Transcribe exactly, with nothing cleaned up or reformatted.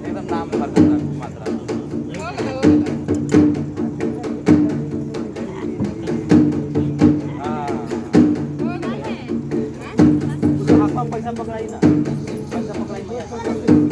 एकदम नाम है, मात्रा। हाँ। तो हाथ में पैसा पकड़ाई ना, पैसा पकड़ाई ना।